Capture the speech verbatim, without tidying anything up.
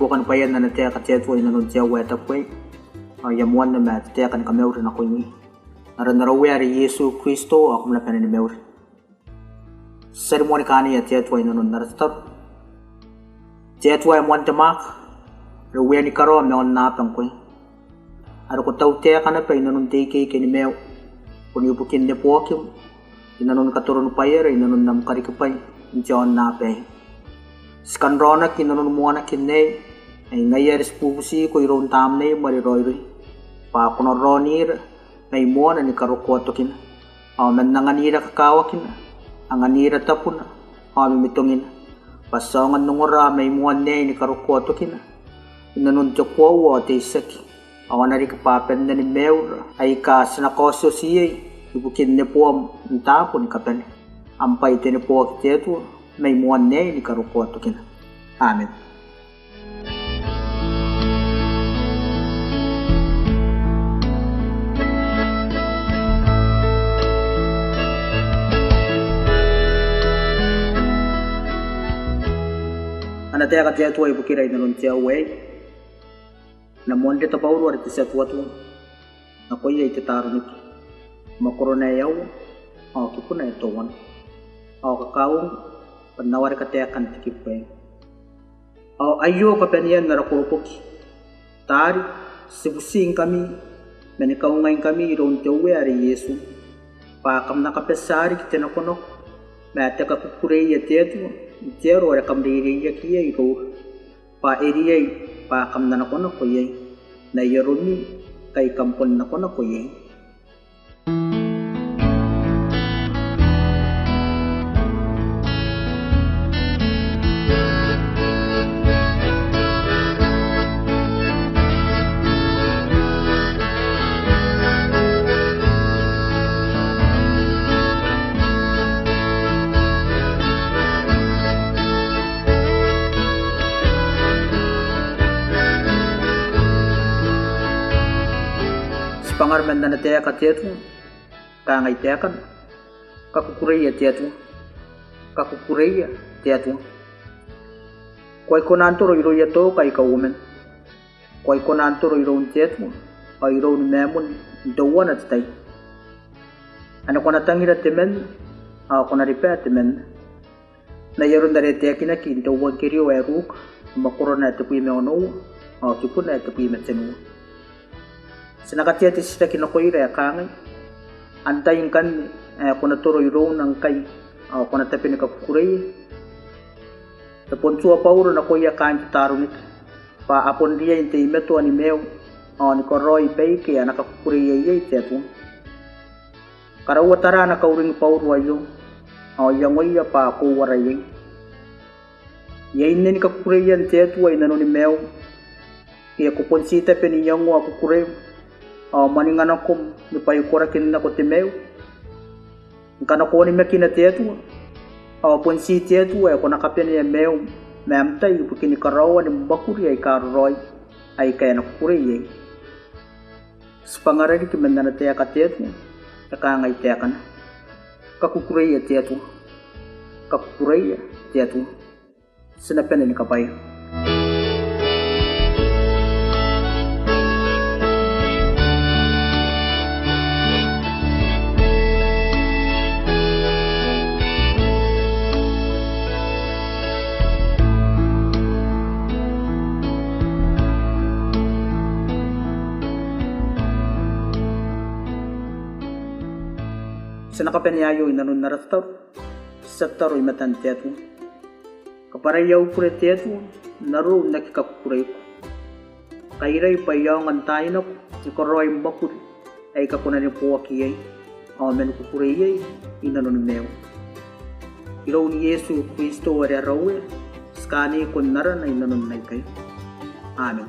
Bukin bwaian ana taeka te Atua i nanon te aoa ae tabu aei, ao I a moanna ma te taeka ni kamauri nakoimi n aran ara Uea are Iesu Kristo, ao kam na bane ni mauri. Ti a rimoa ni kaania te Atua i nanon ara tataro. Te Atua ae moan te mwaaka, are uean karawa ma aonnaba ngkoe, are ko tautaeka naba i nanon te ikeike ni maiu, bon ibukin neboakim i nanon katoronibwaiara i nanon am karikibwai n te aonnaba aei. Ti kan raonaki i nanon moanakin aei, ai ngaia are ti bubutiko iroun Tamneim are raoiroi, bwa ko na raonira mai moana ni karokoa tokina, ao man anganira kakawakina, anganira tabuna, ao mimitongina, bwa ti aonga n ongora mai moan aei ni karokoa tokina i nanon te koaua ao te itiaki, ao a na riki bwa banna ni maiura aika ti na kaotioti iai ibukin neboam n taabo ni kabane. Am bwai te neboaki te Atua mai moan aei ni karokoa tokina. Amen. Ana taeka te Atua ibukira i nanon te aoa aei. E na moan reta Bauro are te tia tuatua nakoia I-Tetaronike, mwakorona ae aua, ao kibuna ae teuana. Ao kakauongo bwa N na wareka taekan te kibu aei. Ao aio kabanean ara koroboki, taari, ti butiingkami ma ni kaungaingkami iroun te Uea are Iesu, bwa kam na kabatia riki te nakonako ma te kakukureia te Atua n te aro are kam reireiaki iai iroura, bwa e riai bwa kam na nakonako iai, n ai aromi ngkai kam bon nakonako iai. Ti bangara man ana taeka te Atua, kangai taekana: Kakukureia te Atua. Kakukureia te Atua. Ko aki kona n toro irouia teuka aika uoman. Ko aki kona n toro iroun te Atua ao iroun mamon n teuana te tai. Ane ko na tangira temanna, ao ko na riba temanna. N ai aron are e taekinaki n te euangkerio ae Ruka, mwakorona ae tebwi ma onoua, ao kibuna ae tebwi ma tenua. Ti na katea te titiraki nakoira ae kangai: Antai ngkanne ae ko na toro irouna ngkai ao ko na tabe ni kakukureia? E bon tua Bauro nakoia kaain Tetaronike, bwa a bon riai n teimatoa ni maiu ao ni karaoi baike a na kakukureia iai te Atua. Karaua tara ana kauring Bauro aio, ao iangoia bwa ko uara iai. Iai nnen kakukureian te Atua i nanoni maium, ke ko bon tii tabe n iangoa kukureim ao mwaninga nakom ni bwaikorakin nako te maiu? Ngkana ko onimakina te Atua, ao bon tii te Atua ae ko na kabanea maium ma am tai ibukini karaoani mwakuri aika raraoi aika e na kukurei iai. Ti bwangara riki man ana taeka te Atua, e kangai taekana: Kakukureia te Atua. Kakukureia te Atua. Ti na bane ni kabwaia. Ti na kabanea aio i nanon ara tataro. Ti a tataro i matan te Atua. Kabwarai au bure te Atua, n arou n aki kakukureiko. Kairai bwa I aonga n taai nako ni karaoi mwakuri aika ko na neboaki iai ao man kukurei iai i nanoni maiu. Iroun Iesu Kristo are ara Uea, ti kaaniko n arana i nanon aikai. Amen.